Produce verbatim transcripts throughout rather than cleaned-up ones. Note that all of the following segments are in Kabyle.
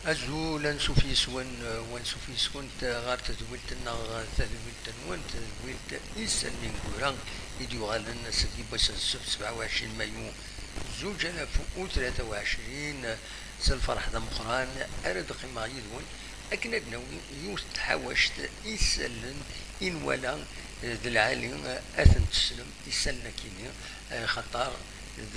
Azul, ansuf yes-wen, eh, wansuf yes-went, eh, ɣer tedwilt-nneɣ, eh, tadwilt-nwen, tadwilt Isallen Ineggura i d-yuɣalen ass-agi n wass n ssebt sebɛa u ɛecrin mayu zuǧ alaf u tlata u ɛecrin, eh, s lferḥ d ameqqran ara d-qqimeɣ yid-wen akken ad d-nawi yiwet n tḥawact isallen i nwala, eh, d lɛali, eh, ad ten-teslem isallen akini, eh, xaṭer d,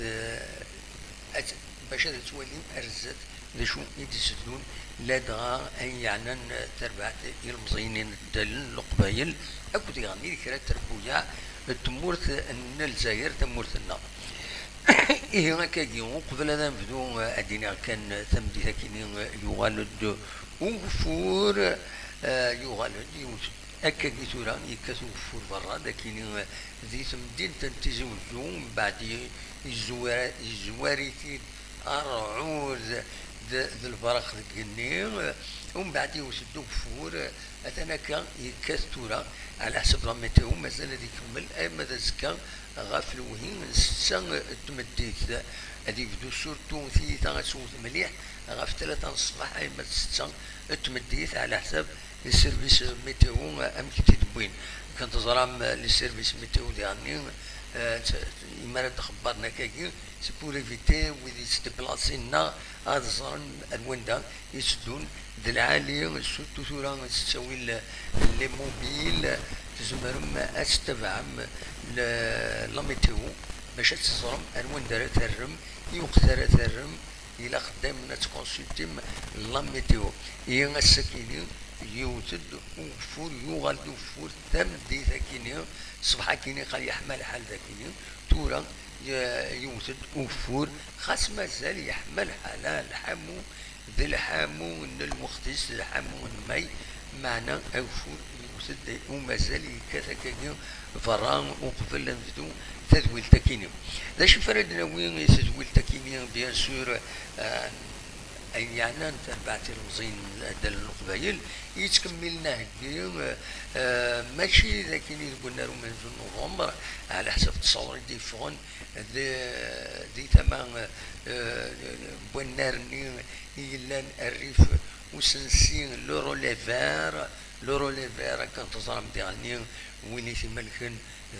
ad, bac ad twalim ar zdat d acu i d-iteddun, ladɣa ayen yeɛnan tarbaɛt ilemẓiyen n ddal n Leqbayel akked yeɣni d kra n trebbuyaɛ n tmurt n Lezzayer, tamurt-nneɣ. Ihi akkagi, uqbel ad nebdu, ad d-iniɣ kan tameddit akini yuɣal-d ugeffur, eh, yuɣal-d yiwet Akkagi tura yekkat ugeffur berra, d akini di temdint n Tizi Wezzu, mbeɛd i-, yezwar-, yezwar-it-id ṛṛɛud d, d lberq deg igenni, umbeɛd yewwet-d ugeffur, atan akka yekkat tura, ɛla ḥsab la météo, mazal ad ikemmel arma d azekka ɣef lewhi n setta n tmeddit. Ad yebdu surtout tiyita ad tewwet mliḥ ɣef tlata n ṣṣbeḥ arma d setta n tmeddit, ɛla ḥsab les services météo, eh, amek i t-id-wwin. Akken teẓram, eh, les services météo diɣenni, eh, t-, imi ara d-xebbaren akkagi, c'est pour éviter wid yettdeplasin neɣ ad ẓren ar wanda i tteddun. D lɛali, surtout tura s ttawil les mobiles, tzemrem ad tettabaɛem le-, la météo bac ad teẓrem ar wanda ara terrem, i weqt ara terrem, ilaq daymen ad tkonsultim la météo. Ihi ass-akini, yewwet-d ugeffur, yuɣal-d ugeffur tameddit akini, ṣṣbeḥ akini qal yeḥma lḥal d akini, tura, ye-, yewwet-d ugeffur, xas mazal yeḥma lḥal, ah, lḥamu d lḥamu n lweqt-is, lḥamu n may, meɛna ageffur yewwet-d u mazal yekkat akkagi berra uqbel ad nebdu tadwilt akini. D acu ara d-nawi i tedwilt akini, bien sûr, eh, ayen yeɛnan tarbaɛt ilemẓiyen n ddal n Leqbayel, yettkemmilen aheggi, eh, eh, mačči d akini deg unnar umenzu n Nuvember, ɛla ḥsab ttṣawṛ i d-yeffɣen di, di tama, eh, n wannar-nni i yellan rrif usensi, le relais vert, le relais vert, akken teẓram diɣenni, win i t-imelken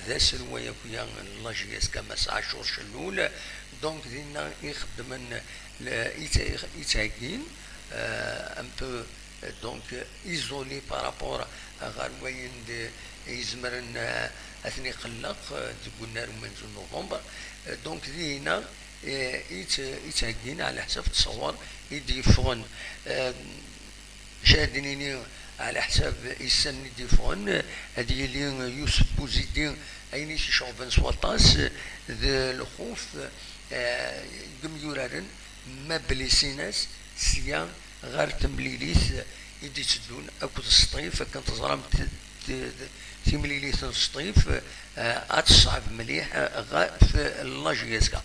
d aselway akya n la J S K Mass Ɛacur Cellul. Donc, dinna i xeddmen, le-, i tt-, i ttheggin, euh, un peu, euh, donc, euh, isolé par rapport ɣer wayen d-, izemren, euh, ad ten-iqelleq, euh, deg unnar umenzu n Nuvember. Euh, donc, dinna, euh, i tt-, i ttheggin ɛla ḥsab ttṣawar i d-yeffɣen. Euh, Acu ara d-nini ɛla ḥsab isallen i d-yeffɣen, ad yili Yusef Buzidi, ayen i t-iceɣben s waṭas d lxuf, eh, n yimyuraren, ma belli sin-as sya ɣer temlilit i d-itteddun akked Sṭif, akken teẓram t-, t-, t-, timlilit n Sṭif, eh, ad teṣɛeb mliḥ, eh, ɣef la J S K.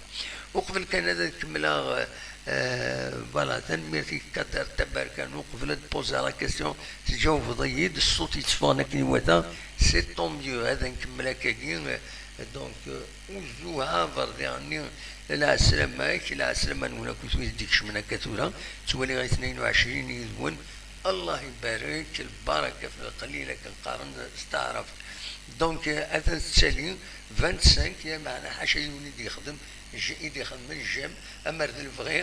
Uqbel kan ad kemmleɣ, eh, Eh, voilà, tanemmirt-ik Kader Tabarkan, uqbel ad d-poser la question, tjawbeḍ-iyi-d, ṣṣut yetteffɣen akken iwata, c'est tant mieux, ad nkemmel akkagi, eh, donc, eh, uzuhaber diɣenni, lɛeslama-k, lɛeslama-nwen akk wid d-ikecmen akka tura, ttwaliɣ i tnayen u ɛecrin yid-wen, Allah ibarek, lbaraka fi lqelil akken qqaren s taɛrabt. Donc, eh, atan tettali vingt-cinq, ya meɛna ḥaca yiwen i d-yexdem, j-, i d-ixedmen j'aime, amer d lebɣi,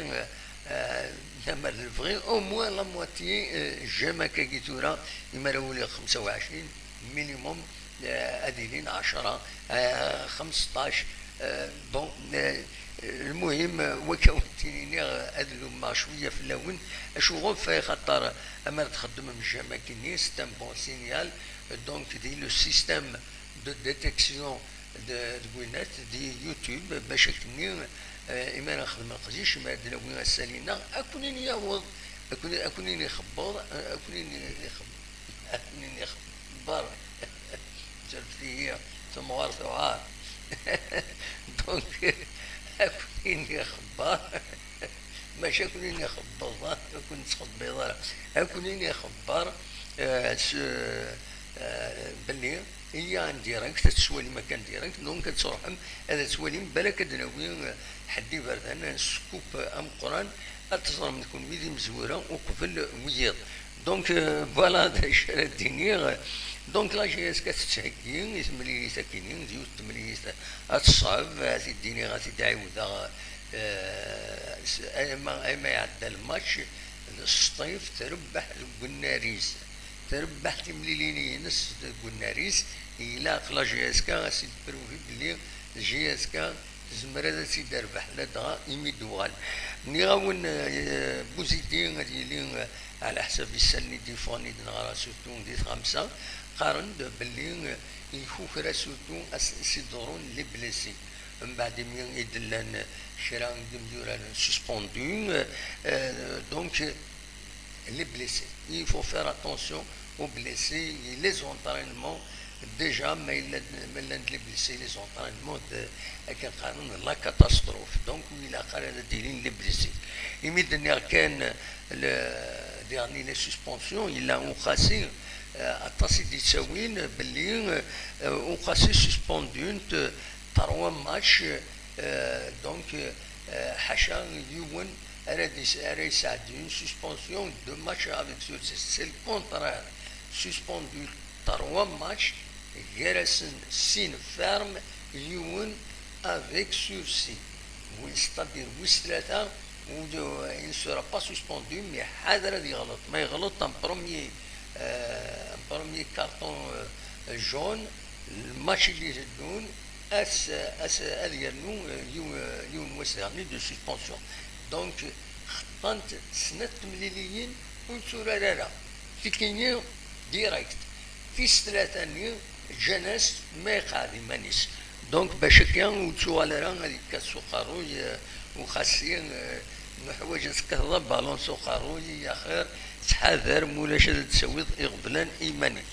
eh, amer d lebɣi, au moins la moitié, eh, j'aime akkagi tura, imi ara waliɣ xemsa u ɛecrin, minimum, eh, ad ilin ɛecra, eh, xemseṭṭac, eh, bon, eh, lmuhim, eh, wakka ur ttinin, eh, ad lummeɣ cwiya fell-awen, acuɣef, eh, xaṭer amer txeddmem j'aime akkenni, c'est un bon signal, donc, di le système de détection de, deg winat, di YouTube, bac akkenni, eh, imi ara nexdem leqdic, imi ara d-nawi asali-nneɣ, ad ken-in-yaweḍ, ad ken-, ad ken-in-ixebber, eh, ad ken-in-ixeb-, ad ken-in-ixebber. Ǧǧet-iyi temɣer tuɛer. Donc, ad ken-in-ixebber. Maca ad ken-in-ixebber, ad ken-ttxebbiḍ ara. Ad ken-in-ixebber, eh, s, eh, belli Iya en direct, ad tettwalim akka en direct, donc ad truḥem ad tettwalim, balak ad d-nawi, eh, ḥedd iberdan, un scoop ameqqran, Ad teẓrem nekkni d imezwura uqbel wiyiḍ. Donc, euh, voilà d acu ara d-iniɣ. Donc, la J S K tettheggi i temlilit akkin, d yiwet n temlilit ad tṣab, ad t-id-iniɣ, ad t-id-ɛiwdeɣ, euh, s-, ayma, ayma iɛedda lmatch, d Sṭif trebbeḥ deg unnar-is. Trebbeḥ timlilin-ines deg unnar-is, ilaq la J S K ad s-id-prouvi belli J S K tezmer ad tt-id-terbeḥ ladɣa imi d-tuɣal. Nniɣ-awen, eh, Buzidi ad yili, eh, ɛla ḥsab isallen i d-yeffɣen i d-neɣra surtout di tɣamsa, qqaren-d belli, eh, ikukra surtout as-, s-iḍerrun les blessés. Mbeɛd imi i d-llan kra n yimyuraren suspendus, eh, donc, les blessés. Il faut faire attention aux blessés et les entraînements. Déjà, ma yella, ma llan les blessés, les entraînements d, akken qqaren, la catastrophe. Donc, ur ilaq ara ad d-ilin les blessés. Imi d-nniɣ kan, le, dernier, les suspensions, yella Uqasi, euh, aṭas i d-yettawin belli, euh, Uqasi suspendun-t, euh, trois matchs, euh, donc, euh, ḥaca yiwen ara dis-, ara yesɛeddi une suspension de match avec sursis. C'est le contraire. Suspendu trois matchs, gar-asen sin ferme, yiwen avec sursis. Oui, c'est-à-dire, wis tlata, ou de, il ne sera pas suspendu, mais ḥader ad yeɣleḍ. Ma yeɣleḍ un premier, euh, un premier carton, euh, jaune, le match i d-iteddun, as, as, ad yernu, euh, yiw-, euh, yiwen wass daɣen de suspension. Donc, xeṭṭan-t snat temliliyin ur yetturar ara. Tikki-nni direct. Tis tlata-nni ǧǧan-as ma iqeɛɛed iman-is. Donc, bac akka ur yettuɣal ara ad yekkat s uqerruy, euh, Uqasi, euh, nuḥwaǧ ad tekkateḍ abalun s uqerruy, axir ttḥadar, ma ulac ad d-tawiḍ iɣeblan i iman-ik.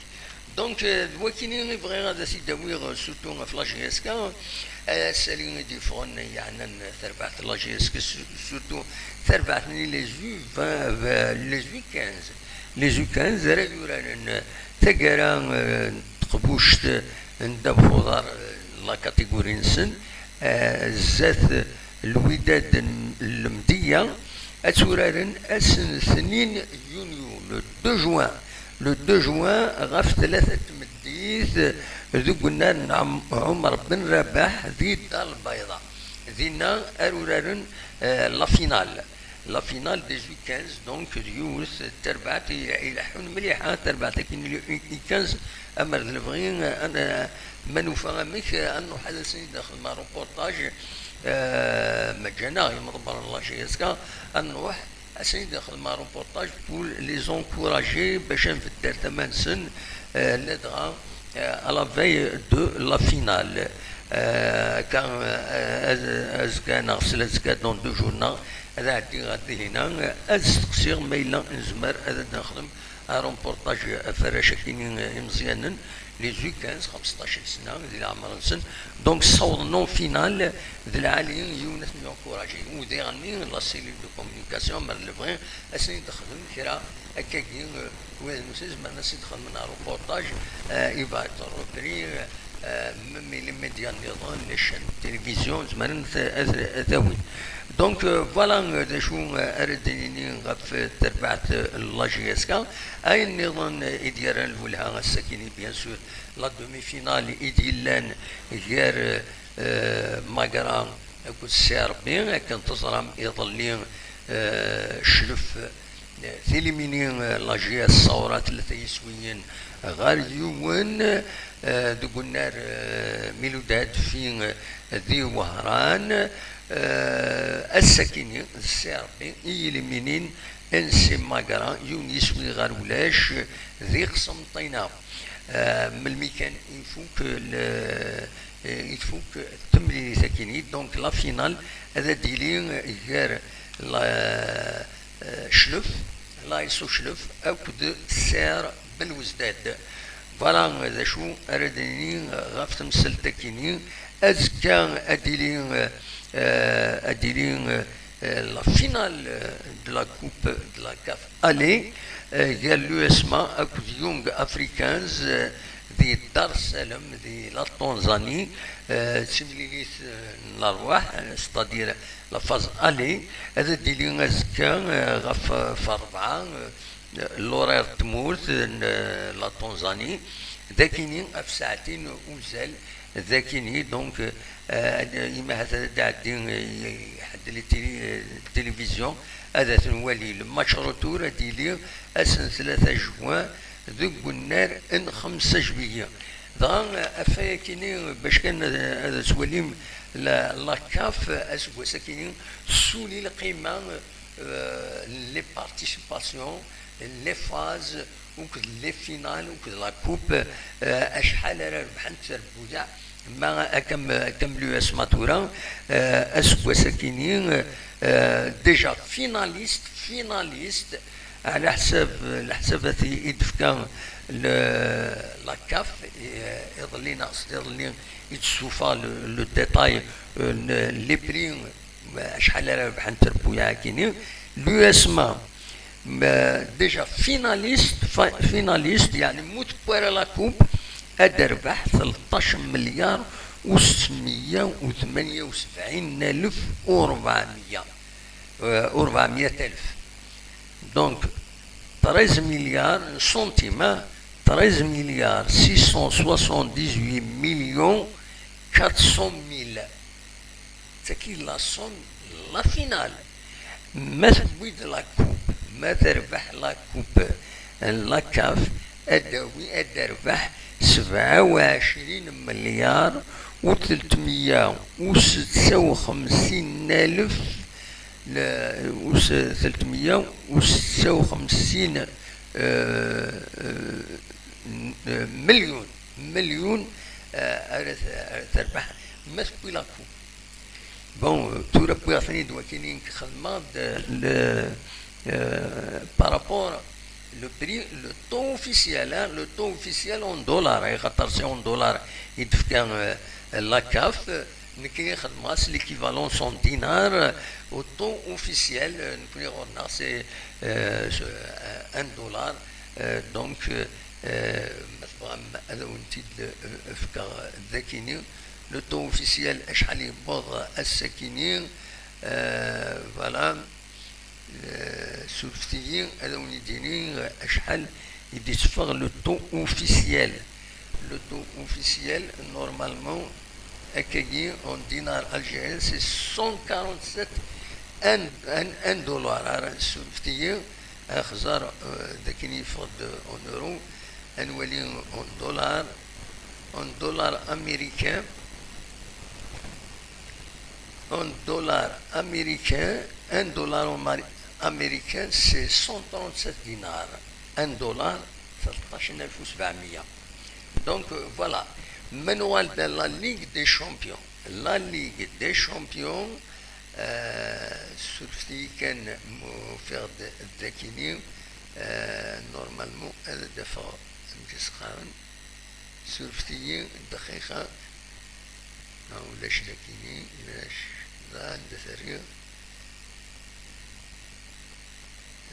Donc, euh, d wakini i bɣiɣ ad as-id-awiɣ, euh, surtout ɣef la J S K, euh, ass-agi i d-yeffɣen yeɛnan tarbaɛt n la J S K, su-, surtout tarbaɛt-nni les U vingt, euh, les U quinze. Les U quinze ara yuraren, euh, taggara, euh, n teqbuct, euh, n ddabex uḍar, euh, la catégorie-nsen, euh, zdat Lwidad n Lemdeyya, ad tturaren ass n tnin yunyu, le deux juin. Le deux juin, ɣef tlata n tmeddit, deg unnar n Ɛum-, Ɛumer Ben Rabaḥ di Dar Lbayḍa. Dinna ara uraren, eh, la finale. La finale des U quinze, donc, d yiwet n terbaɛt i, ileḥḥun mliḥ, ha, terbaɛt akkin i U quinze, amer d lebɣi, eh, ad n-, ma nufa amek, eh, ad nruḥ ad asen-id-nexdem reportage, eh, ma ǧǧan-aɣ yimḍebbren n la J S K, ad nruḥ ad asen-id-nexdem reportage pour les encourager, bac ad nbedder tama-nsen, eh, ladɣa, eh, à la veille de la finale. Eh, akka, eh, az-, azekka neɣ s lazekka, dans deux jours neɣ ad ɛeddiɣ ar dihina, eh, ad steqsiɣ ma yella nezmer ad d-nexdem un reportage ɣef warrac-agi, eh, imeẓyanen, les U quinze, xemseṭṭac n sna di leɛmer-nsen. Donc, ssawḍen en finale, d lɛali, yiwen ad ten-encourager. U diɣenni, la cellule de communication, mer lebɣi, ad sen-id-texdem kra akkagi, euh, wid n-, zemren ad sen-id-xedmen reportage, euh, il va être repris, euh, même les médias nniḍen, les chaînes de télévision, zemren ad, ad, ad t-awin. Donc, euh, voilà, euh, d acu, euh, ara d-nini ɣef, euh, terbaɛt, euh, n la J S K. Ayen nniḍen, euh, i d-yerran lwelha ass-agi, bien sûr, la demi-finale i d-yellan gar, euh, Magra akked C R B, akken teẓram iḍelli, eh, Clef, eh, tilimini, eh, la J S Saura tlata yiswiyen ɣer yiwen, eh, deg unnar, eh, Miludad fi, eh, di Wehran, eh, ass-akini d C R B i yiliminin N C Magra, yiwen yiswi ɣer ulac, di Qsenṭina. Eh, melmi kan ifuk le, eh, i tfuk temlilit akini. Donc, la finale ad d-tili gar la, eh, Clef, la S O Clef, akked Ser Belwezdad. Voilà d acu ara d-nini ɣef temsalt akini. Azekka ad d-tili, eh, ad d-tili, eh, la finale, eh, de la Coupe de la CAF aller, eh, gar l'U S M A akked Young Africans, eh, di Dar es Salaam, di la Tanzanie, eh, d timlilit, eh, n lerwaḥ, eh, c'est-à-dire la phase aller, ad d-tili azekka, eh, ɣef, ɣef rebɛa, eh, l'horaire n tmurt n, eh, la Tanzanie, d akini ɣef saɛtin uzal, d akini, donc, eh, imi ahat ad d-iɛeddi, eh, ḥedd les télé-, eh, télévision, ad t-nwali. Le match retour ad d-yili ass n tlata juin deg unnar n xemsa juillet. Dɣa, eh, ɣef wayakini, bac kan ad, ad twalim la, la CAF, aseggas-akini, tessuli lqima, eh, les participations, les phases, akked les finales, akked la coupe, eh, acḥal ara rebḥent terbuyaɛ, ma akka m-, akka m l'U S M A tura, eh, aseggas-akini, eh, déjà finaliste, finaliste, ɛla ḥsab, leḥsabat i, i d-tefka le, la CAF, eh, iḍelli neɣ s iḍelli i d-tessuffeɣ le, le détail, eh, n les prix, acḥal ara rebḥen terbuyaɛ-agi-nni. L'U S M A, ma, déjà finaliste, fi-, finaliste, yeɛni mu tewwi ara la coupe, ad d-terbeḥ tleṭṭac melyar u setmeyya u tmenya u sebɛin alef u rebɛemya, euh, u rebɛemya alef. Donc, treize milliards n centimes, hein, treize milliards six cent soixante-dix-huit millions quatre cent mille. Tagi la somme, la finale. Ma tewwi-d la coupe, ma terbeḥ la coupe n la CAF, ad d-tawi, ad d-terbeḥ sebɛa u ɛecrin melyar u tlettmeyya u setta u xemsin alef, la, u s-, tlettmeyya u setta u xemsin, euh, euh, n-, euh, millions, millions, euh, ara t-, ara terbeḥ ma tewwi la coupe. Bon, euh, tura wwiɣ-ten-id wakini, xedmeɣ-d, euh, le, euh, par rapport le prix, le taux officiel, hein, le taux officiel en dollars, axaṭer c'est en dollars i d-tefka, euh, la CAF, euh, nekni xedmeɣ-as l'équivalence en dinars, euh, au taux officiel, euh, nekni ɣur-neɣ c'est, euh, c'est, euh, un dollar, euh, donc, euh, euh, ma tebɣam ad awen-t-id, euh, fkeɣ dakini. Le taux officiel acḥal yewweḍ ass-akini, euh, voilà. Euh, surfet-iyi ad awen-d-iniɣ acḥal i d-itteffeɣ le taux officiel. Le taux officiel, normalement, akkagi, en dinars algériens, c'est cent quarante-sept, un, un, un dollar. Ara surfet-iyi, axẓer, euh, d akken yeffeɣ-d en euro, ad nwali en dollar, en dollar américain, en dollar américain, un dollar amari-, américain, c'est cent trente-sept dinars. Un dollar, tleṭṭac alef u sebɛemya. Donc, euh, voilà. Ma nuɣal-d la Ligue des Champions. La Ligue des Champions, euh, surfet-iyi kan ma ufiɣ-d dakini, euh, normalement, ad d-afeɣ amek i s-qqaren. Surfet-iyi dqiqa. Ah, ulac dakini, ulac. Da anda terriɣ.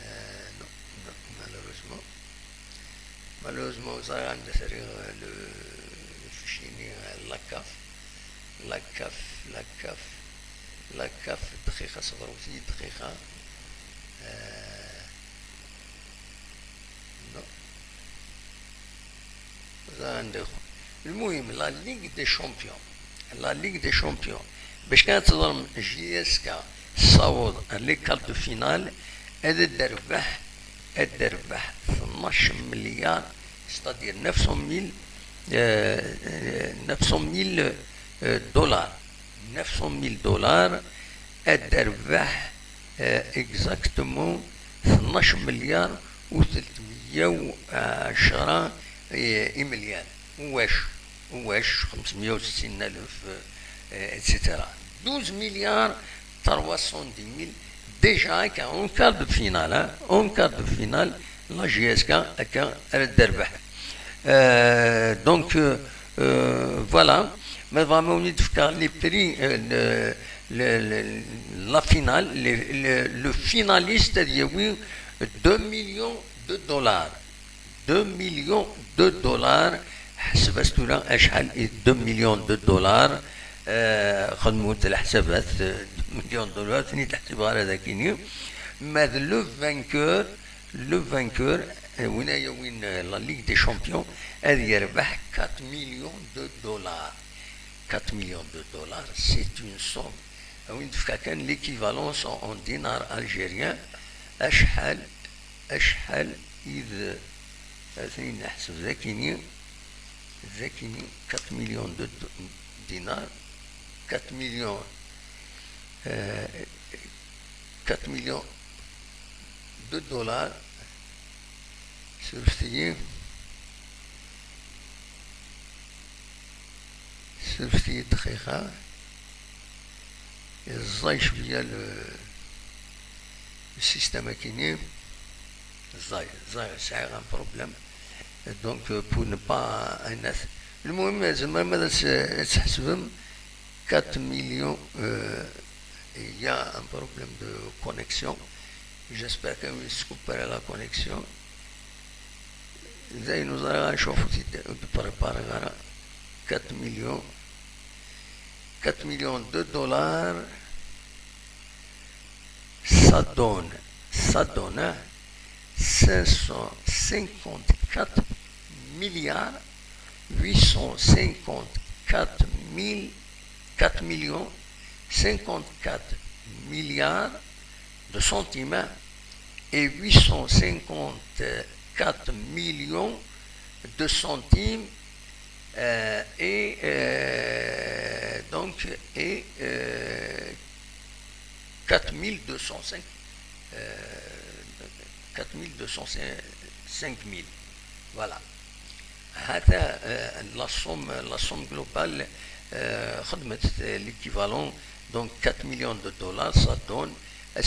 Euh, non, non, malheureusement. Malheureusement, ur ẓriɣ anda terriɣ le, le fichier-nni, euh, la CAF. La CAF, la CAF, la CAF, dqiqa, ṣebṛet-iyi dqiqa. Euh, non. Ẓriɣ anda iqu-, المهم, la Ligue des Champions. La Ligue des Champions. Bac kan ad teẓrem, J S K tessaweḍ ar les quarts de finale, ad d-terbeḥ, ad d-terbeḥ tnac melyar, c'est-à-dire neuf cent mille, euh, euh, neuf cent mille, euh, dollars. Neuf cent mille dollars, ad d-terbeḥ, euh, exactement tnac melyar u tlettmeyya u ɛecṛa, euh, imelyan. Uwac, uwac, xemsemya u settin alef, euh, et cetera. Douze milliards trois cent dix mille, déjà, akka, en quart de finale, hein, en quart de finale, la J S K, akka, ara d-terbeḥ. Euh, donc, euh, euh, voilà. Ma tebɣam ad wen-id-fkeɣ les prix, euh, le, le, le, la finale, le, le, le finaliste ad yawi deux millions de dollars. Deux millions de dollars Ḥseb-as tura acḥal i deux millions de dollars. Eh, xedmut leḥsabat, eh, deux millions de dollars, ten-id-ḥsibeɣ ara d akini. Ma d le vainqueur, le vainqueur, eh, win ay yawin, eh, la Ligue des Champions, ad yerbeḥ quatre millions de dollars. Quatre millions de dollars, c'est une somme. A win d-fka kan l'équivalence en, en dinars algériens, acḥal, acḥal i d, ad ten-id-neḥseb d akini, d akini, quatre millions de do-, dinars, quatre millions, euh, quatre millions de dollars, surfet-iyi, surfet-iyi dqiqa, ẓẓay cwiya le, le système akini, ẓẓay, ẓẓay, sɛiɣ un problème. Donc, euh, pour ne pas, un as-, المهم, tzemrem ad as-, ad tḥesbem quatre millions, euh, il y a un problème de connexion. J'espère que vous coupez la connexion. Dayen ur ẓriɣ acu ur t-id-, ur d-prépareɣ ara. Quatre millions, quatre millions de dollars, ça donne, ça donne, hein, cinq cent cinquante-quatre milliards huit cent cinquante-quatre mille, quatre millions cinquante-quatre milliards de centimes, hein, et huit cent cinquante-quatre millions de centimes, euh, et, euh, donc, et, euh, quatre mille deux cent cinq, euh, quatre mille deux cent cinq mille. Voilà. هذا، آه، la somme, la somme globale, آه، خدمت، آه، l'équivalent, donc quatre millions de dollars, ça donne, آه،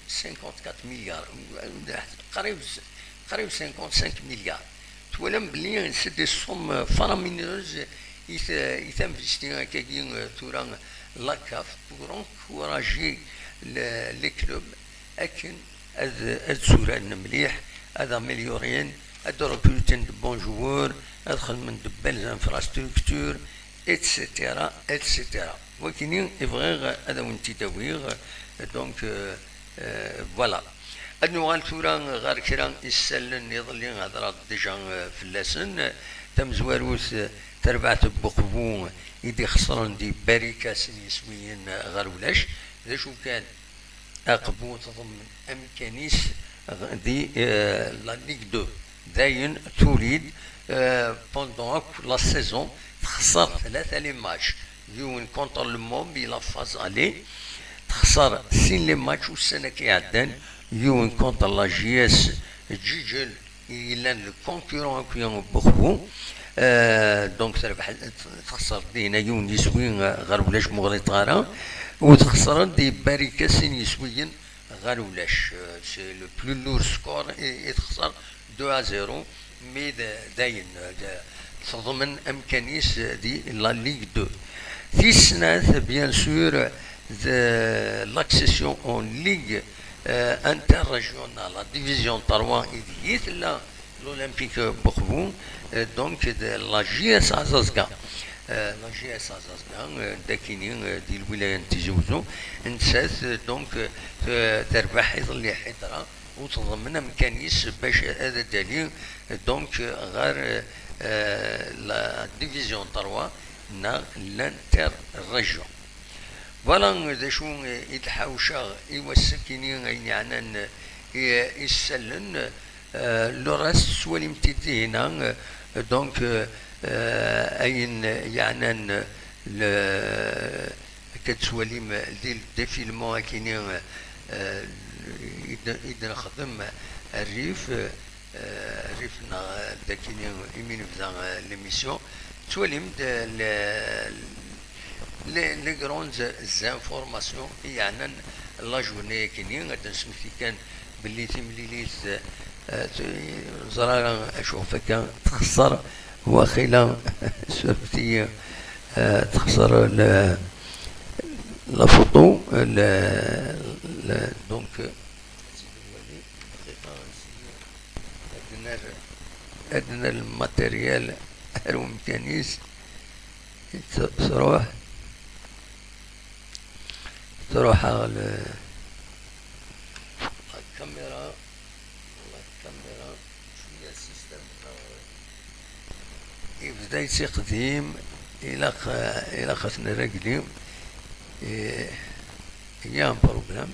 cinquante-quatre milliards. قريب، قريب cinquante-cinq milliards. Twalam belli c'est des sommes faramineuses i t-, i t-investit akkagi, آه، tura la CAF pour encourager le, les clubs akken ad, ad suraren mliḥ, ad amélioren, ad recruten de bons joueurs, ad xedmen de belles infrastructures, et cetera, et cetera. Wakini i bɣiɣ ad awen-t-id-awiɣ, donc, euh, euh, voilà. Ad nuɣal tura ɣer kra isallen iḍelli, hedreɣ déjà, euh, fell-asen. Tamezwarut, euh, tarbaɛt n Buqbu i d-ixesren di Barika sin yiswiyen, euh, ɣer ulac. D acu kan, Aqbu tḍemmen amkan-is di, euh, la Ligue deux. Dayen, tuli-d, euh, pendant akk la saison, texṣer tlata les matchs. Yiwen contre le MOB, la phase aller, texṣer sin les matchs ussan-agi iɛeddan, yiwen contre la J S Ǧiǧel, yellan le concurrent akk n Buqbu. Euh, donc, terbeḥ, texṣer dinna yiwen yiswi, euh, ɣer ulac, muɣliṭ ara, u texṣer di Barika sin yiswiyen ɣer ulac. Euh, c'est le plus lourd score, i, i texṣer deux à zéro, mais d, dayen, euh, d, teḍmen amkan-is di la Ligue deux. Tis snat, bien sûr, de l'accession en Ligue, euh, interrégionale, la division trois, ideg i tella l'Olympique Buqbu, euh, donc de la J S Azazga. Euh, la J S Azazga, euh, dakini, euh, di lwilaya n Tizi Uzzu, nettat, euh, donc, euh, terbeḥ iḍelli ḥitra, u teḍmen amkan-is bac ad d-tali, euh, donc, euh, ɣer, euh, la division trois neɣ l'interrégion. Voilà d acu i d-ḥawceɣ i wass-agi-ni ayen yeɛnan i, i isallen. Euh, le reste, tettwalim-t-id dinna, euh, donc, euh, euh, ayen yeɛnan le, akka tettwalim di le défilement akini, euh, i d-, i d-nexdem rrif, euh, rrif-nneɣ, euh, dakini imi nebda, euh, l'émission. Tettwalim-d, euh, le, les, les grandes informations i yeɛnan la journée akini, ad d-nesmekti kan belli timlilit, euh, tu-, ẓriɣ acu ɣef akka texṣer, waxila, surfet-iyi, euh, texṣer le, la photo, le, le, donc, euh, ad nerr, ad nerr le matériel. ar umkan-is, tr-, truḥ, truḥ ɣer l-, la caméra, la caméra, cwiya système-nneɣ yebda yettiqdim, ilaq, ilaq ad t-nragli. Eh, il y a un problème.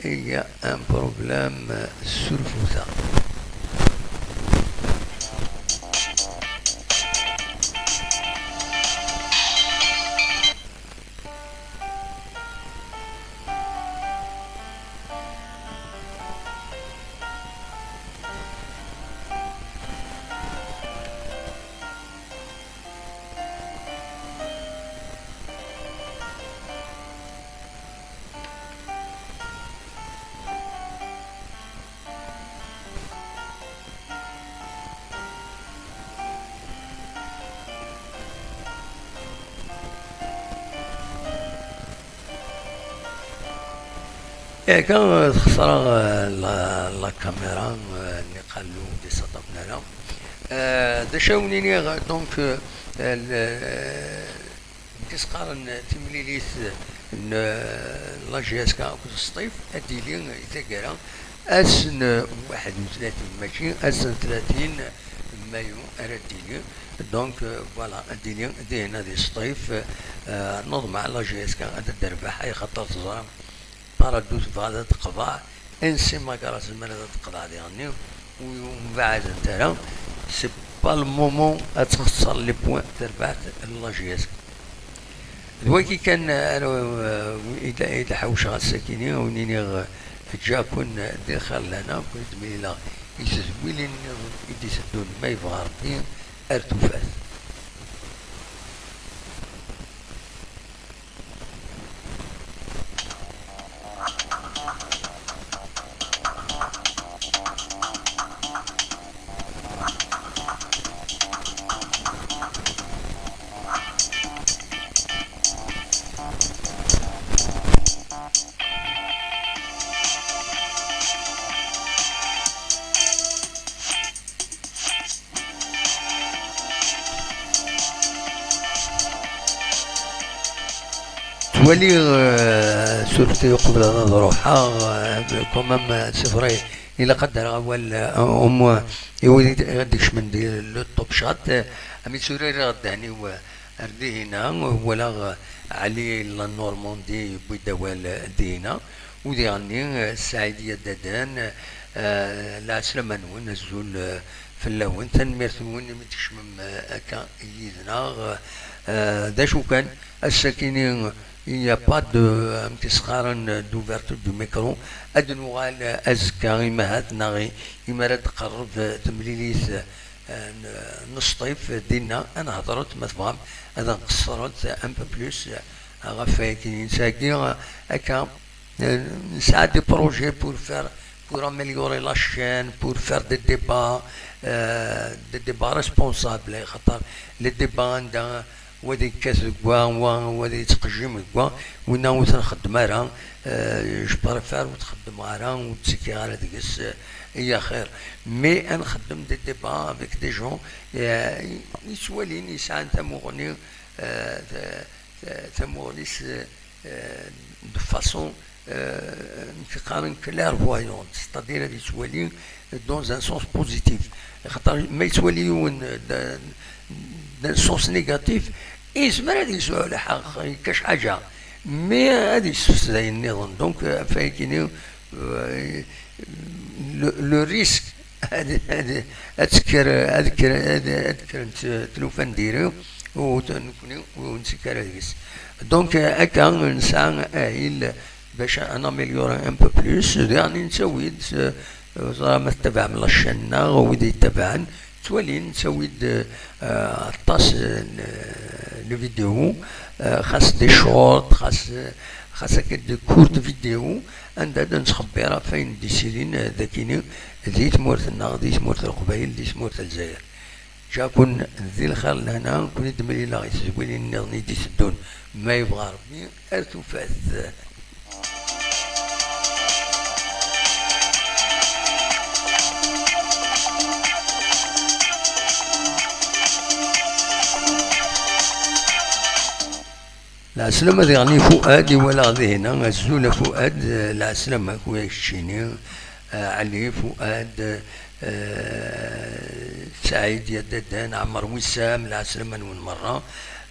Il y a un problème sur le footer. Akka, texṣer, eh, la, la caméra, eh, n iqallu ur d-iṣaṭafen ara. Eh, d acu ara wen-iniɣ, donc, eh, l-, eh, d-isqaren timlilit n, eh, la J S K akked Sṭif, ad d-tili i taggara ass n waḥed u tlatin, mačči ass n tlatin mayu ara d-tili. Donc, eh, voilà, ad d-tili dihin di Sṭif, eh, neḍmeɛ la J S K ad d-terbeḥ, ay xaṭer teẓram Paradou tebɣa ad teqḍeɛ, N C Magara tezmer ad teqḍeɛ diɣenni, u mbeɛd ara, c'est pas le moment ad texṣer les points terbaɛt n la J S K. D wagi kan ara, eh, i d, i d-ḥawceɣ ass-akini, a wen-iniɣ, eh, ǧǧiɣ-ken di lxir lehna, ken-id-mlileɣ i tedwilin nniḍen i d-iteddun ma yebɣa Rebbi, ar tufat. Ttwaliɣ, euh, surtout uqbel ad ruḥeɣ, euh, quand même, euh, c'est vrai, ilaq ad d-rreɣ awal, euh, au moins, i wid i d-, i d-ikecmen di le Top Shot, euh, am itturariɣ ddehn-iw, euh, ar dihina, walaɣ, euh, Ali La Normandie yewwi-d awal, euh, dihina, u diɣenni, euh, Saɛid Yadaden, euh, lɛeslama-nwen, azul, euh, fell-awen, tanemmirt-nwen imi d-tkecmem, euh, akka yid-neɣ, euh, d acu kan, ass-akini, il n'y a pas de, amek i s-qqaren, d'ouverture du micro. Ad nuɣal azekka, imahat, neɣ i-, imi ara d-tqerreb temlilit, eh, n, n Sṭif, dinna ad nehḍret, ma tebɣam, ad nqeṣṣret un peu plus, eh, ɣef wayen i nesɛa akka. Eh, nesɛa des projets pour faire, pour améliorer la chaîne, pour faire des débats, euh, des débats responsables, xaṭer les débats anda wa ad yekkat deg wa, wa, wa ad yettqejjim deg wa, winna ur t-nxeddem ara, euh, je préfère ur t-xeddmeɣ ara, ur ttekkiɣ ara deg-s, euh, i axir. Mais ad nxeddem des débats avec des gens, euh, yettwalin, yesɛan tamuɣli, euh, ta-, ta-, tamuɣli-s, euh, de façon, euh, amek qqaren, clairvoyante, c'est-à-dire ad yettwali dans un sens positif. Xaṭer ma yettwali yiwen d'un, d'un sens négatif, yezmer ad yesɛu lḥeqq, yekkac ḥaǧa, mais ad yessefsed ayen nniḍen. Donc, euh, ɣef wayagi-nni, euh, le, le risque ad, ad, ad tekker, ad kker, ad, ad kkrent tlufa n diri, u t-, nekni ur nettekk ara deg-s. Donc, euh, akka nesɛa ahil bac ad naméliorer un peu plus. Diɣen nettawi-d, euh, ẓra ma tettabaɛem la chaîne-nneɣ, wid yettabaɛen, ttwalin, nettawi-d, euh, aṭas, euh, n, n vidéos, euh, xas des shorts, xas, xas akka des courtes vidéos, anda ad nettxebbir ɣef wayen d-yessilin, euh, dagini di tmurt-nneɣ, di tmurt n Leqbayel, di tmurt n Lezzayer. Ǧǧiɣ-ken di lxir lehna, ken-id-mlileɣ i tedwilin nniḍen i d-iteddun, ma yebɣa Rebbi, ar tufat. Lɛeslama diɣen i Fuad i walaɣ dihin-a. Azul a Fuad, eh, lɛeslama-k, wi ak-keččini, eh, Ɛli, Fuad, eh, Saɛid, Yaddaden, Ɛmer, Wissam, lɛeslama-nwen merra.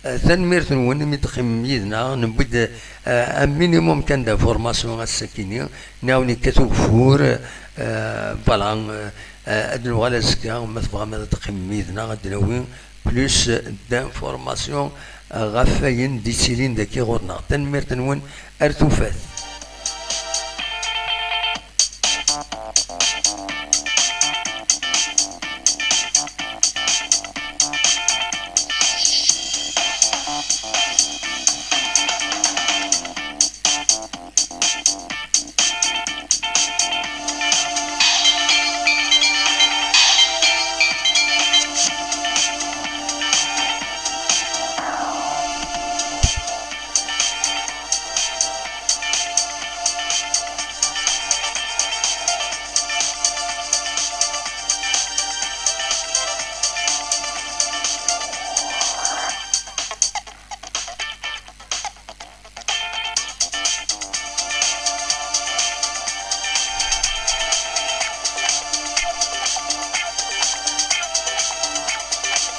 Eh, tanemmirt-nwen imi d-teqqimem yid-neɣ. Newwi-d, eh, un minimum kan d'information ass-akini, nniɣ-awen yekkat ugeffur, eh, voilà, eh, ad nuɣal azekka, ma tebɣam ad d-teqqimem yid-neɣ, ad d-nawi plus d'informations ɣef wayen d-yettilin dagi ɣur-neɣ. Tanemmirt-nwen, ar tufat.